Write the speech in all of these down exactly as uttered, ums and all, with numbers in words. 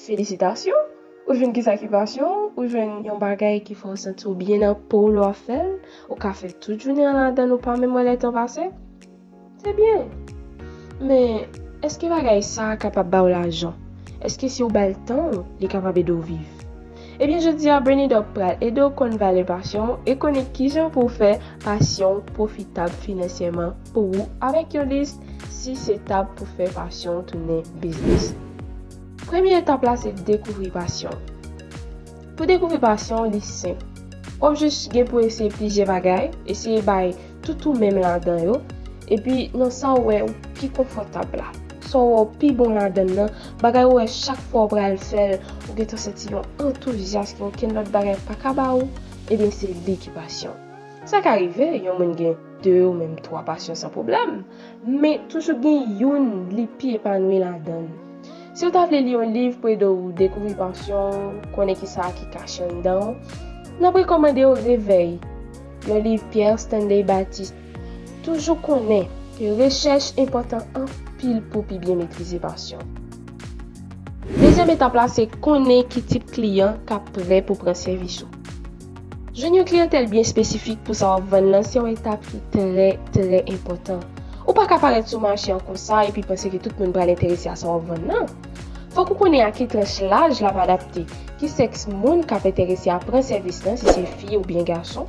Felisitasyon! Ou jwenn kisa ki pasyon w? Ou jwenn yon bagay ki fè w santi w byen nan po w lè w ap fè l? Ou ka fè tout jounen an ladan l, ou pa menm wè lè tan pase? Se byen. Men, èske bagay sa a kapab ba w lajan? Èske si w ba l tan w, li kapab ede w viv? Ebyen, jodi a, Brain It Up pral ede w konn valè pasyon w e konnen kijan pou w fè pasyon w pwofitab finansyèman pou ou avèk yon lis sis etap pou fè pasyon w tounen biznis. Premye etap la se dekouvri pasyon w. Pou dekouvri pasyon w, li senp. W ap jis gen pou eseye plizyè bagay, eseye bay tout ou menm ladan yo, epi nan sa w wè ou pi konfòtab la, sa w wè w pi bon ladan l nan, bagay ou wè chak fwa w pral fè l, ou gentan santi yon antouzyas ke okenn lòt bagay pa ka ba ou, ebyen se li ki pasyon w. Sa ka rive, yon moun gen de ou menm twa pasyon san pwoblèm, men toujou gen youn li pi epanwi ladan l. Si w ta vle li yon liv pou ede w dekouvri pasyon w, konnen kisa ki kache anndan w, n ap rekòmande w Réveil, yon liv Pierre Stanley Baptiste. Toujou konnen ke rechèch enpòtan anpil pou w pi byen metrize pasyon w. Dezyèm etap la se konnen ki tip kliyan k ap prè pou pran sèvis ou. Jwenn yon kliyantèl byen espesifik pou sa w ap vann lan se yon etap ki trè, trè enpòtan. Ou pa ka parèt sou mache an konsa epi panse ke tout moun pral enterese a sa w ap vann lan. Fòk ou konnen a ki tranch laj l ap adapte, ki sèks moun k ap enterese a pran sèvis lan, si se fi oubyen gason,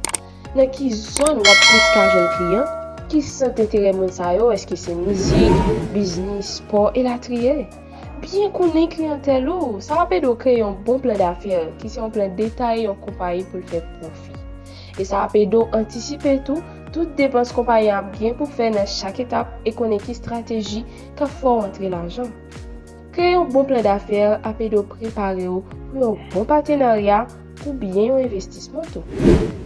nan ki zòn w ap plis ka jwenn kliyan, ki sant enterè moun sa yo, èske se mizik, biznis, spò, elatriye. Byen konnen kliyantèl ou, sa ap ede w kreye yon bon plan dafè, ki se yon plan detaye yon konpayi pou l fè pwofi. E sa ap ede w antisipe tou tout depans konpayi a ap gen pou fè nan chak etap e konnen ki estrateji k ap fè w antre lajan. Kreye yon bon plan dafè ap ede w prepare w pou yon bon patenarya oubyen yon envestisman tou.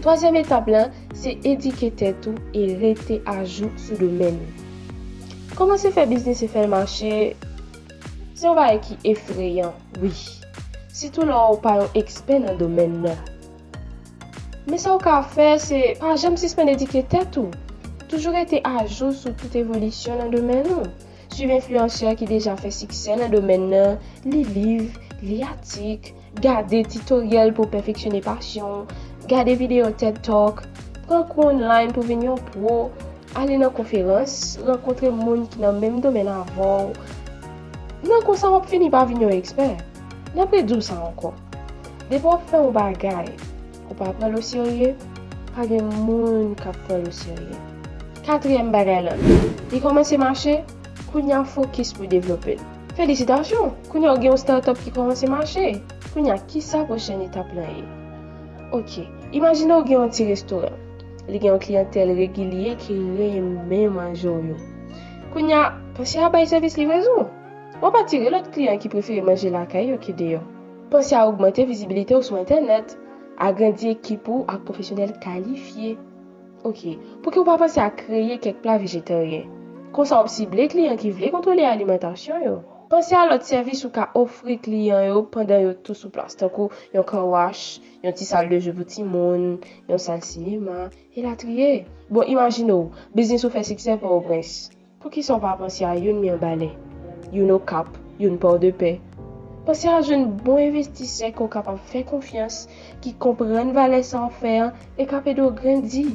Twazyèm etap lan, se edike tèt ou e rete ajou sou domèn ou. Kòmanse fè biznis e fè l mache, se yon bagay ki efreyan, wi. Sitou lè w pa yon ekspè nan domèn nan. Men sa w ka fè, se pa janm sispann edike tèt ou. Toujou rete ajou sou tout evolisyon nan domèn ou. Swiv enfliyansè ki deja fè siksè nan domèn nan, li liv, li atik, gade titoryèl pou w pèfeksyone pasyon w, gade videyo TED Talk, pran kou online pou w vin yon pwo, ale nan konferans, rankontre moun ki nan menm domèn avè w. Nan konsa w ap fini pa vin yon ekspè. N ap redi w sa ankò. Depi w ap fè yon bagay, ou pa pran l oserye, pa gen moun k ap pran l oserye. Katriyèm bagay lan, li kòmanse mache, kounye a fokis pou devlope l. Felisitasyon! Kounye a w gen yon startup ki kòmanse mache. Kounye a, kisa pwochèn etap lan ye? Oke, imajine w gen yon ti restoran. Li gen yon kliyantèl regilye ki renmen manje w yo. Kounye a, panse a bay sèvis livrezon. W ap atire lòt kliyan ki prefere manje lakay yo ke deyò. Panse a ogmante vizibilite w sou entènèt, agrandi ekip ou ak pwofesyonèl kalifye. Oke, pouki w pa panse a kreye kèk pla vejetaryen? Konsa w ap sible kliyan ki vle kontwole alimantasyon yo. Panse a lòt sèvis ou ka ofri kliyan yo pandan yo tou sou plas, tankou yon car wash, yon ti sal de jeu pou timoun, yon sal sinema, elatriye. Bon, imajine w, biznis ou fè siksè Pòtoprens. Poukisa w pa panse a youn Mibalè, youn Okap, youn Pòdepè? Panse a jwenn bon envestisè ke w kapab fè konfyans, ki konprann valè sa w ap fè an e k ap ede w grandi.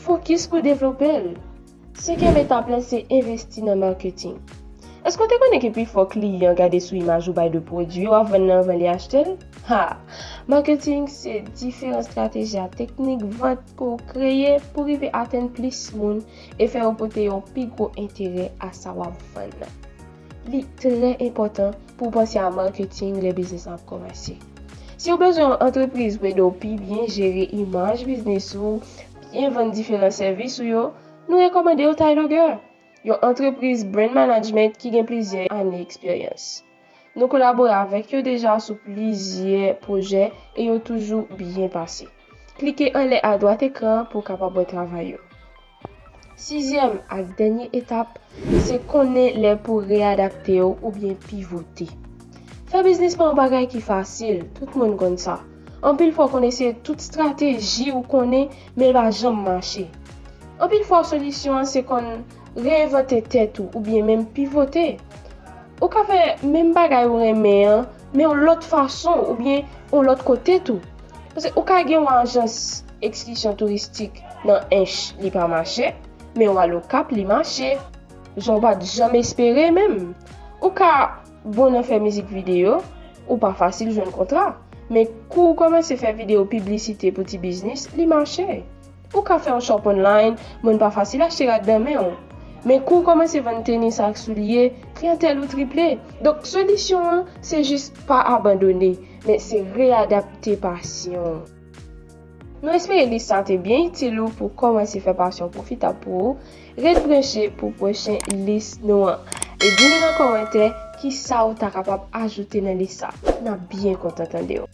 Fokis pou devlope l. Senkyèm etap lan se envesti nan maketing. Èske w te konnen ke pifò kliyan gade sou imaj ou bay de pwodui w ap vann nan anvan li achte l? Ha! Maketing se diferan estrateji a teknik vant ke w kreye pou rive atenn plis moun e fè yo pote yon pi gwo enterè a sa w ap vann nan. Li trè enpòtan pou w panse a maketing lè biznis lan ap kòmanse. Si w bezwen yon antrepriz pou ede w pi byen jere imaj biznis ou, byen vann diferan sèvis ou yo, nou rekòmande w Tyloger, yon antrepriz brand management ki gen plizyè ane eksperyans. Nou kolabore avèk yo deja sou plizyè pwojè e yo toujou byen pase. Klike anlè adwat ekran pou w kapab wè travay yo. Sizyèm ak dènye etap, se konnen lè pou reyadapte w oubyen pivote. Fè biznis pa yon bagay ki fasil, tout moun konn sa. Anpil fwa w konn eseye tout estrateji ou konnen, men l pa janm mache. Anpil fwa solisyon an se konn reenvante tèt ou oubyen menm pivote. Ou ka fè menm bagay ou renmen an, men yon lòt fason oubyen yon lòt kote tou. Paske ou ka gen yon ajans ekskisyon touristik nan Ench, li pa mache, men w al Okap, li mache. Jan w pa t janm espere menm. Ou ka bon nan fè mizik videyo, ou pa fasil jwenn kontra. Men kou w kòmanse fè videyo piblisite pou ti biznis, li mache. Ou ka fè yon shop online, moun pa fasil achte rad nan men w. Men kou w kòmanse vann tenis ak soulye, kliyantèl ou triple. Donk, solisyon an, se jis pa abandone, men se reyadapte pasyon w. Nou espere lis sa te byen itil ou pou kòmanse fè pasyon pwofitab pou ou. Ret branche pou pwochen lis nou an. E di nou nan kòmantè kisa ou ta kapab ajoute nan lis sa. N ap byen kontan tande w.